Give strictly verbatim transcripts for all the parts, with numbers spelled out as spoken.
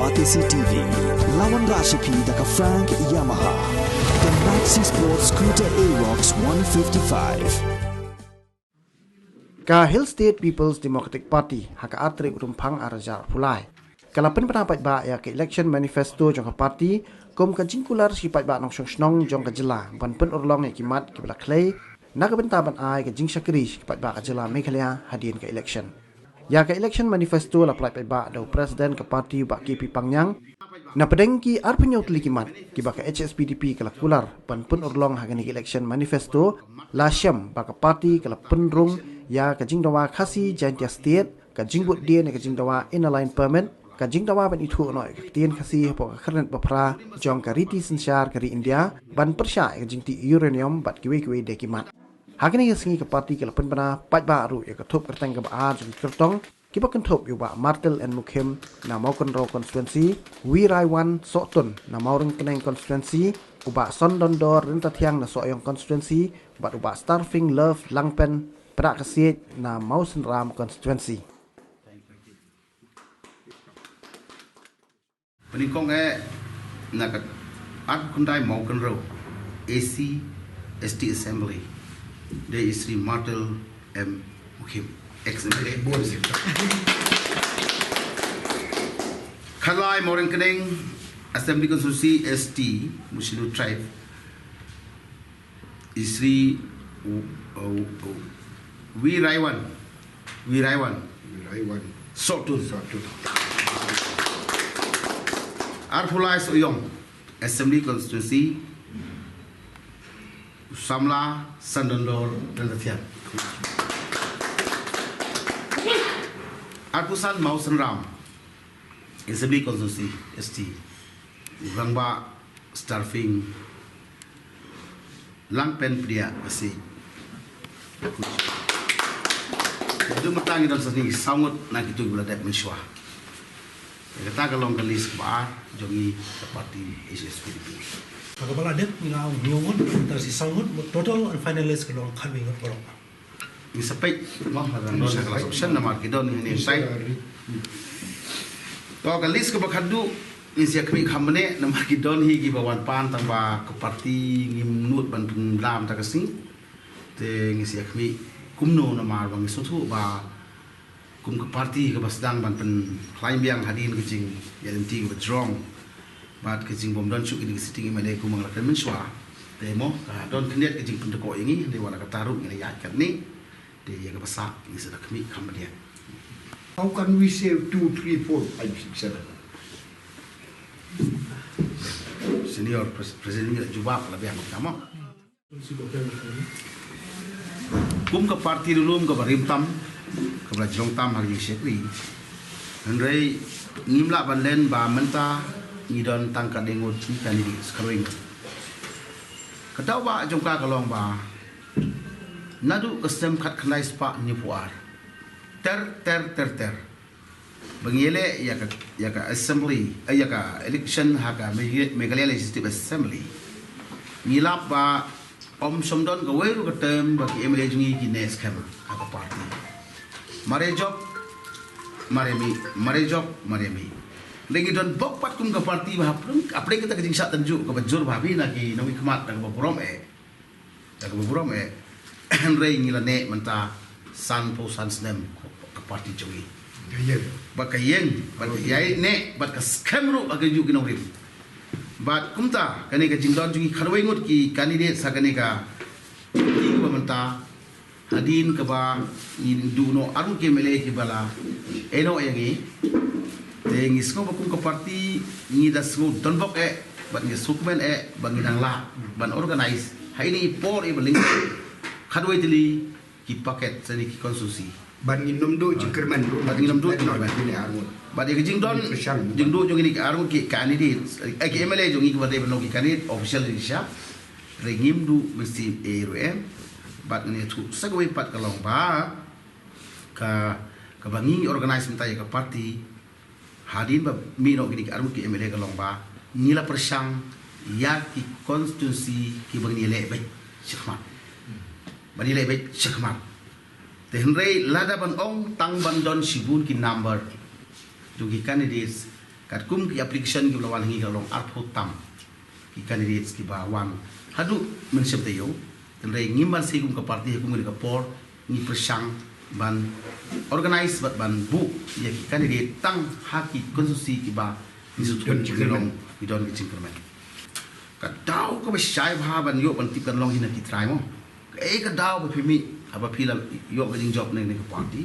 Batesi T V, la wanrah sha phi da ka Frank Yamaha, ka Maxi Sport Scooter Aerox one fifty-five. Ka Hill State People's Democratic Party, ha ka ar tarik Rymphang ar hajar arphew lai, ka la pynbna paidbah ïa ka election manifesto jong ka party, kum ka jingkular sha ki paidbah nongshong shnong jong ka jylla ban pynurlong ïa ki mat kiba la khlei na ka bynta ban ai ka jingshakri sha ki paidbah ka jylla Meghalaya hadien ka election. Ïa ka election manifesto la pyllait paidbah da u President ka party, u Bah K P Pangniang. Na pdeng ki arphew hynñiew tylli ki mat kiba ka H S P D P ka la kular ban pynurlong ha kane ka election manifesto, la shem ba ka party ka la pynrung ïa ka jingdawa Khasi Jaintia State, ka jingbud dien ïa ka jingdawa Inner Line Permit, ka jingdawa ban ithuh noh ïa ka ktien Khasi hapoh ka khyrnit ba phra jong ka riti synshar ka ri India, ban pyrshah ïa ka jingtih uranium bad kiwei kiwei de ki mat. Ha kane ka sngi ka party ka la pynbna paidbah ruh ïa ka thup kyrteng kaba ar jong ki kyrtong kiba kynthup ïa u Bah Martel N Mukhim na Mawkynrew constituency, Wiraiwan Sohtun na Mawryngkneng constituency, u Bah Sondondor Ryntathiang na Sohiong constituency, bad u Bah Starfing Love Langpen Pdakasiej na Mawsynram constituency. Pynïngkong eh na ka arphew khyndai Mawkynrew A C S T Assembly, dei i Shri Martel M Mukhim, ex M L A. Khalai Mawryngkneng Assembly Constituency S T, Mushinu Tribe, i Shri W-, W-, W-, Wiraiwan, Wiraiwan. Wiraiwan. Sohtun. Sohtun. Arphew lai Sohiong Assembly Constituency, u samla Sondondor Ryntathiang. Arphew san Mawsynram Assembly Constituency S T, u rangbah Starfing Langpen Pdakasiej. Haduh mynta ngi don sa sngi saw ngut na kito kiba la dep mynshuwa. Kata ka long ka list kaba ar jong ngi ka party H S P D P. Kaba la dep ngi la ong hynñiew ngut, mynta sa sngi saw ngut, total and finalist ka long khatwei ngut baroh. Ngi sa peit mo, ha ka don sa ka la option namar ki don ngi ne sai. To ka list kaba khatduh ngi sa ïa khmih kham bniah namar ki don hi kiba wan pan tang ba ka party ngim nud ban pynbna mynta ka sngi. Te ngi sa ïa khmih kumno namar ba ngi sngewthuh ba kum ka party kaba sdang ban pynkhlaiñ biang hadien ka jingïaid lynti kaba jrong bad ka jingbym don shuh kine ki sitting M L A kumba nga la kren mynshuwa. Te mo ka don khyndiat ka jingpyntyngkhuh ïa ngi, hynrei wat la katta ruh ngi la ïaid katne. Te ïa kaba sah ngi sa da khmih kham bniah. How can we say two, three, four, five, six, seven? Senior Pres-, President ngi la jubab la biang ka mo. Kum ka party lulum kaba rim tam, kaba la jrong tam ha ka jingshakri. Hynrei ngim lah ban len ba mynta ngi don tang ka dei ngut ki candidate khatwei ngut. Ka daw ba jong ka ka long ba naduh ka snem khatkhyndai spah hynñiewphew ar ter ter ter ter ba ngi leh ïa ka, ïa ka assembly, eh, ïa ka election ha ka Meghalaya, Meghalaya Legislative Assembly. Ngi lap ba ym shym don kawei ruh ka term ba ki M L A jong ngi ki neh skhem ha ka party. Mare jop, mare mih, mare jop, mare mih. Lei ngi don bok pat kum ka party ba hapdeng, hapdeng kata ka jingshah tynjuh kaba jur ba ha phi na ki nongmihkhmat da kaba burom eh. Da kaba burom eh, hynrei ngi la neh mynta sanphew san snem ka party jong ngi. Ka ïeng. Bad ka ïeng, bad ka ïai neh, bad ka skhem ruh ha ka juh ki nongrim. Bad kumta, kane ka jingdon jong ngi khatwei ngut ki candidate ha kane ka party kaba mynta, hadien kaba ngi duh noh ar ngut ki M L A kiba la ïehnoh ïa ngi. Te ngi sngew ba kum ka party ngi da sngew donbok eh, bad ngi sngewkmen eh, ba ngi dang lah ban organize ha ine i por iba lyngkot khatwei tylli ki packet sha ine ki constituency. Bad ngin ym duh jingkyrmen ruh. Bad ngin ym duh jingkyrmen. Kine ar ngut. Bad ïa ka jingdon, pyrshang, jingduh jong kine ki ar ngut ki candidate, eh, ki M L A jong ngi kiba dei ban long ki candidate official election. Hynrei ngim duh mynsiem ei ruh em. Bad ngin ïathuh sa kawei pat ka long ba ka, kaba ngi organize mynta ïa ka party, hadien ba mih noh kine ki ar ngut ki M L A ka long ba ngi la pyrshang ïa ki constituency kiba ngi leh beit shakhmat. Ba ngi leh beit shakhmat. Te hynrei lada ban ong tang ban don shibun ki number jong ki candidates, Katkum ki application kiba la wan ha ngi ka la long arphew tam ki candidates kiba wan haduh mynshem taïew. Hynrei ngim banse kum ka party ha kum kane ka por ngi pyrshang ban organize bad ban buh ïa ki candidate tang ha ki constituency kiba ngi sngewthuh ki long ki don ki jingkyrmen. Ka daw kaba shai bha ban ïoh ban tip kan long hi na ki trai mo. Kaei ka daw ba phi mih haba phi la ïoh ka jingjop na kane ka party?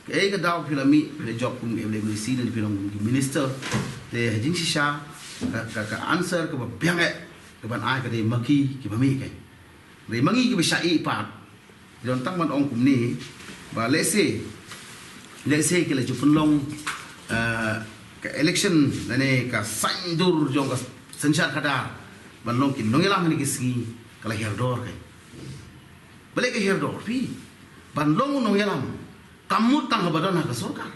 Kaei ka daw phi la mih, phi la jop kum ka M L A, M L A C ne phi long kum ki minister? Te ha jingshisha ka, ka, ka answer kaba biang eh kaban ai ka dei ma ki kiba mih kein. Dei ma ngi kiba shah ïeh pat. Don tang ban ong kumne ba lehse, lehse ki la ju pynlong, eh, ka election lane ka saiñdur jong ka synshar khadar ban long ki nongïalam ha kine ki sngi ka la hiar dor kein. Balei ka hiar dor phi? Ban long u nongïalam kam mut tang haba don ha ka sorkar.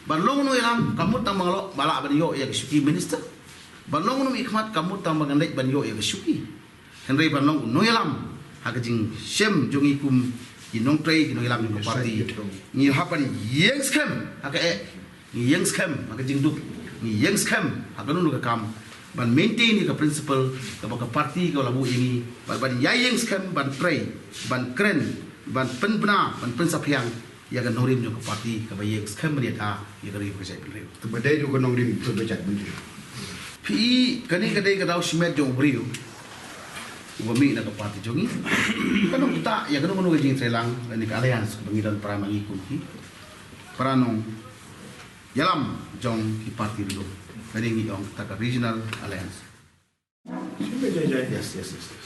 Ban long u nongïalam kam mut tang ba nga lah, ba lah ban ïoh ïa ka shuki minister. Ban long u nongmihkhmat kam mut tang ba ngan leit ban ïoh ïa ka shuki. Hynrei ban long u nongïalam ha ka jingshem jong ngi kum ki nongtrei, ki nongïalam jong ka party, ngi hap ban ïeng skhem ha kaei, ngi ïeng skhem ha ka jingduk, ngi ïeng skhem ha kano kano ka kam ban maintain ïa ka principle kaba ka party ka la buh ïa ngi, ban, ban ïa ïeng skhem ban trei, ban kren, ban pynbna, ban pynsaphriang ïa ka nongrim jong ka party kaba ïeng skhem ban ïada ïa ka ri bad ka jaitbynriew. Kaba dei ruh ka nongrim jong ka jaitbynriew. Phi, kane ka dei ka daw shimet jong u briew uba mih na ka party jong ngi. Ka nongktah ïa kano kano ka jingtrei lang lane ka alliance ba ngi don para ma ngi kum ki para nongïalam jong ki party briew. Kane ngi ong kata ka regional alliance. Yes, yes, yes, yes.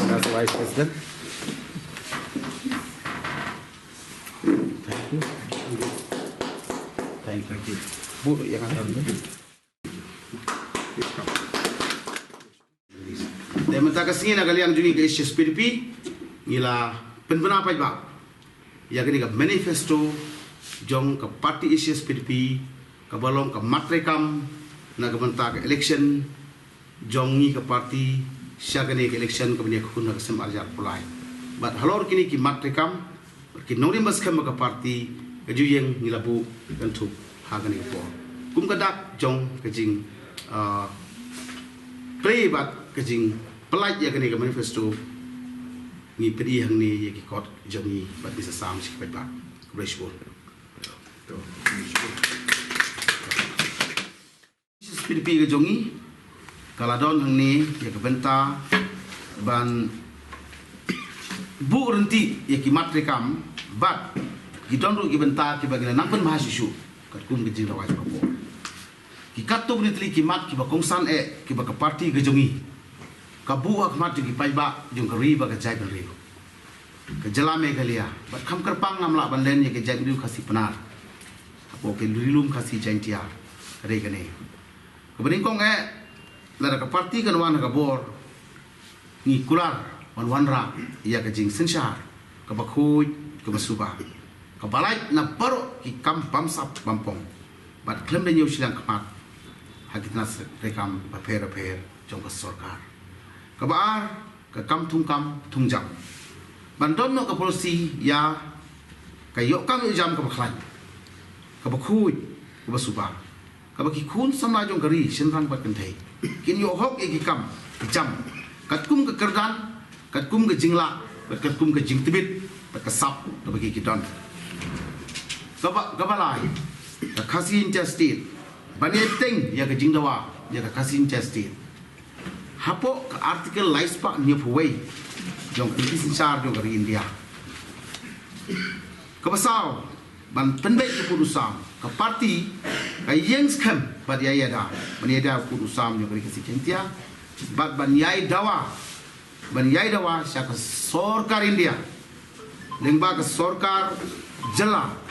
That's the Vice President. Thank you. Thank you. Bu, ïa kan? Te mynta ka sngi na ka liang jong ngi ka H S P D P ngi la pynbna paidbah ïa kane ka manifesto jong ka party H S P D P kaba long ka mat treikam na ka bynta ka election jong ngi ka party sha kane ka election kaban ïakhun ha ka snem ar hajar arphew lai. Bad halor kine ki mat treikam bad ki nongrim ba skhem ba ka party ka ju ïeng ngi la buh kynthup ha kane ka por. Kum ka dak jong ka jing, ah, plie bad ka jingpyllait ïa kane ka manifesto ngi pynïaid hangne ïa ki kot jong ngi bad ngi sa sam sha ki paidbah. Khublei shibun. H S P D P ka jong ngi ka la don hangne ïa ka bynta ban buh ryntih ïa ki mat treikam bad ki don ruh ki bynta kiba ngi la nang pynbha shuh shuh katkum ka jingdawa jong ka por. Ki katto katne tylli ki mat kiba kongsan eh kiba ka party ka jong ngi ka buh ha khmat jong ki paidbah jong ka ri bad ka jaitbynriew. Ka jylla Meghalaya bad kham kyrpang ngam lah ban len ïa ka jaitbynriew Khasi Pnar hapoh ka Ri Lum Khasi Jaiñtia ka dei kane. Kaba nyngkong eh, lada ka party kan wan ha ka bor ngi kular ban wanrah ïa ka jingsynshar kaba khuid kaba suba kaba lait na baroh ki kam bamsap bampong bad khlem da ñiew shiliang khmat ha ki tnat treikam bapher bapher jong ka sorkar. Kaba ar, ka kam thungkam thungjam. Ban don noh ka policy ïa ka ïoh kam ïoh jam kaba khlaiñ, kaba khuid, kaba suba, kaba ki khun samla jong ka ri shynrang bad kynthei kin ïoh hok ïa ki kam ki jam katkum ka kyrdan, katkum ka jinglah bad katkum ka jingtbit bad ka sap kaba ki ki don. Kaba, kaba lai, ka Khasi Jaiñtia State ban ïateng ïa ka jingdawa ïa ka Khasi Jaiñtia State hapoh ka Article lai spah hynñiewphew wei jong ka Ri Synshar jong ka ri India. Kaba saw, ban pynbeit ïa u pud u sam. Ka party ka ïeng skhem bad ïai ïada ban ïada u pud u sam jong ka Ri Khasi Jaiñtia bad ban ïai dawa, ban ïai dawa sha ka sorkar India lyngba ka sorkar jylla.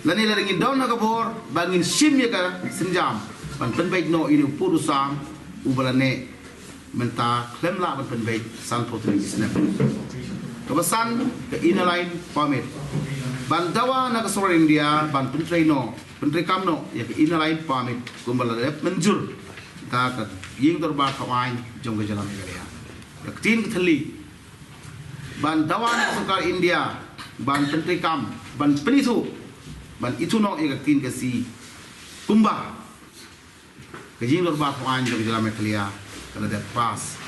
Lane lada ngin don ha ka bor ba ngin shim ïa ka sienjam ban pynbeit noh ïa une u pud u sam uba la neh mynta khlem lah ban pynbeit sanphew tylli ki snem. Kaba san, ka Inner Line Permit Ban dawa na ka sorkar India ban pyntrei noh, pyntrei kam noh ïa ka Inner Line Permit kumba la dep mynjur da ka Ïing Dorbar Thaw Aiñ jong ka jylla Meghalaya. Ïa ka ktien ka thylli ban dawa na ka sorkar India ban pyntrei kam, ban pynithuh, ban ithuh noh ïa ka ktien ka C kumba ka Ïing Dorbar Thaw Aiñ jong ka jylla Meghalaya ka la dep pass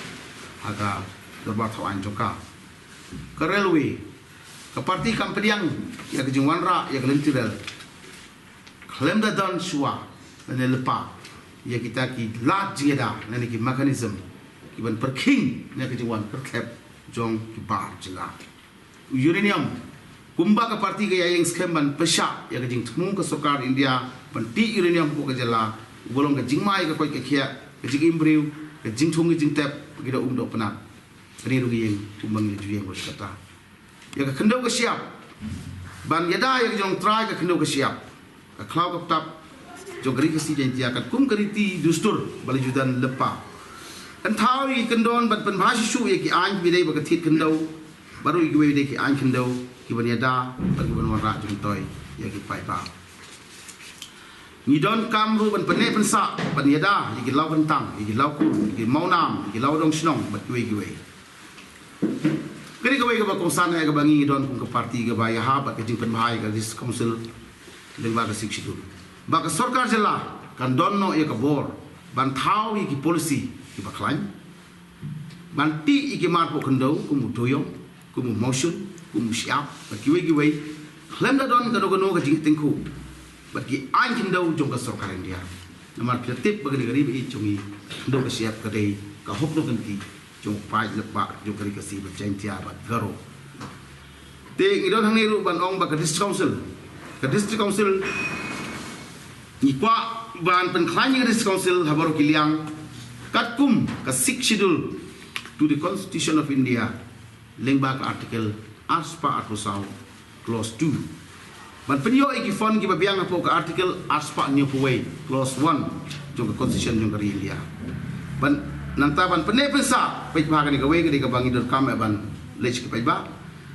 ha ka Dorbar Thaw Aiñ jong ka. Ka railway, ka party kam pdiang ïa ka jingwanrah ïa ka lynti rel khlem da don shuwa lane lypa ïa kita ki lad jingïada lane ki mechanism ki ban pyrkhing na ka jingwan kyrthep jong ki bar jylla. Uranium, kumba ka party ka ïaïeng skhem ban pyrshah ïa ka jingthmu ka sorkar India ban tih uranium hapoh ka jylla, uba long ka jingma ïa ka koit ka khiah, ka jingim briew, ka jingthung ka jingtep, ki da um da u pnat. Kane ruh ngi ïeng kumba ngi la ju ïeng ruh kata. Ïa ka khyndew ka shyiap, ban ïada ïa ka jong trai ka khyndew ka shyiap, ka khlaw ka btap jong ka Ri Khasi Jaiñtia katkum ka riti dustur ba la ju don lypa. Kan thaw ïa ki kyndon ban pynbha shuh shuh ïa ki aiñ kiba dei ba ka thied khyndew, bad ruh ïa kiwei dei ki aiñ khyndew kiban ïada bad kiban wanrah jingtoi ïa ki paidbah. Ngi donkam ruh ban pynneh pynsah ban ïada ïa ki law kyntang, ïa ki law kur, ïa ki mawnam, ïa ki law dong shnong bad kiwei kiwei. Kane kawei kaba kongsan eh kaba ngi don kum ka party kaba ïahap bad ka jingpynbha ïa ka District Council lyngba ka Sixth Schedule. Ba ka sorkar jylla kan don noh ïa ka bor ban thaw ïa ki policy kiba khlaiñ, ban tih ïa ki mar hapoh khyndew kum u durium, kum u mawshun, kum u shyiap bad kiwei kiwei, khlem da don kano kano ka jingtyngkhuh bad ki aiñ khyndew jong ka sorkar India. Namar phi la tip ba kane ka ri ba ïeit jong ngi, khyndew ka shyiap ka dei ka hok nongkynti jong u paid lypa jong ka Ri Khasi bad Jaiñtia bad Garo. Te ngi don hangne ruh ban ong ba ka District Council, ka District Council, ngi kwah ban pynkhlaiñ ïa ka District Council ha baroh ki liang katkum ka Sixth Schedule to the Constitution of India, lyngba ka Article arspah arphew saw, Clause two. Ban pynïoh ïa ki fund kiba biang hapoh ka Article arspah hynñiewphew wei, Clause one jong ka Constitution jong ka ri India. Ban, nangta ban pynneh pynsah, paidbah, kane kawei ka dei kaba ngi donkam eh ban leit sha ki paidbah.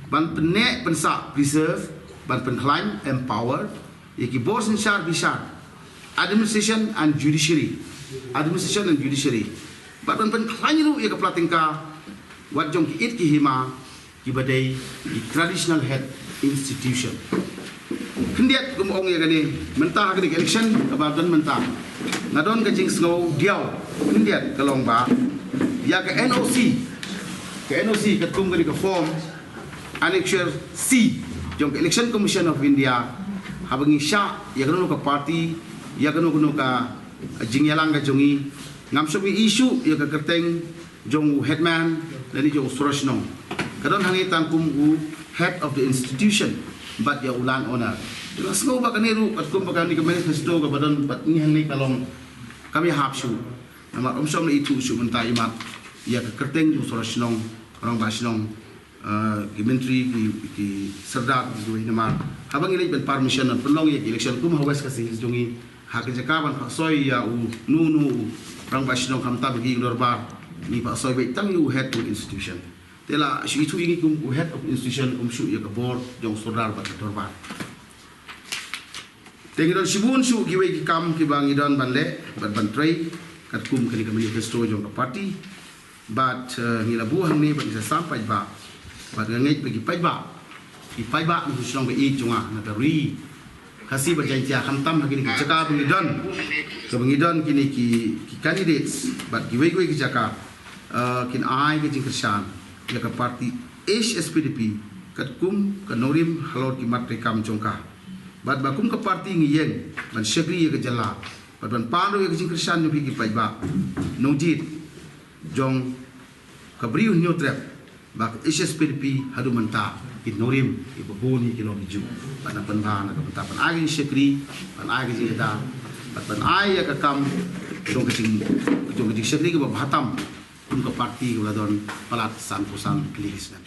Ban pynneh pynsah, preserve, ban pynkhlaiñ, empower ïa ki bor synshar bishar, administration and judiciary, administration and judiciary. Bad ban pynkhlaiñ ruh ïa ka pla tyngka wat jong ki it ki hima kiba dei ki traditional head institution. Khyndiat, kum ong ïa kane, mynta ha kane ka election kaba don mynta, nga don ka jingsngew diaw khyndiat, ka long ba ïa ka N O C, ka N O C katkum kane ka form Annexure C jong ka Election Commission of India, haba ngi shah ïa kano kano ka party, ïa kano kano ka jingïalang ka jong ngi, ngam shym ïohi shuh ïa ka kyrteng jong u headman lane jong u surok shnong. Ka don hangne tang kum u head of the institution bad ïa u land owner. Te nga sngew ba kane ruh katkum ba kane ka manifesto kaba don bad ngi hangne ka long kam ïahap shuh. Namar ym shym la ithuh shuh mynta imat ïa ka kyrteng jong u surok shnong, rangbah shnong, eh, ki myntri, ki, ki sordar, ki kiwei. Namar haba ngi leit ban permission ban pynlong ïa ki election kum ha West Khasi Hills jong ngi, ha ka jaka ban phah soi ïa uno uno u rangbah shnong, khamtam ïa ki dorbar, ngi phah soi beit tang ïa u head of institution. Te la shu ithuh ïa ngi kum u head of institution, ym shuh ïa ka bor jong sordar bad ka dorbar. Te ngi don shibun shuh kiwei ki kam kiba ngi don ban leh bad ban trei katkum kane ka manifesto jong ka party. Bad, eh, ngi la buh hangne bad ngi sa sam paidbah. Bad nga ngeit ba ki paidbah, ki paidbah na shnong ba ïeit jong nga na ka ri Khasi bad Jaiñtia, khamtam ha kine ki jaka ba ngi don, kaba ngi don kine ki, ki candidates bad kiwei kiwei ki jaka, eh, kin ai ka jingkyrshan ïa ka party H S P D P katkum ka nongrim halor ki mat treikam jong ka. Bad ba kum ka party ngi ïeng ban shakri ïa ka jylla bad ban pan ruh ïa ka jingkyrshan jong phi ki paidbah, nongjied jong ka Bri u Hynñiewtrep, ba ka H S P D P haduh mynta ki nongrim kiba bun hi ki long kijuh. Bad nang pynbha na ka bynta ban ai ka jingshakri, ban ai ka jingïada bad ban ai ïa ka kam jong ka jing, jong ka jingshakri kaba bha tam kum ka party kaba la don palat sanphew san tylli ki snem.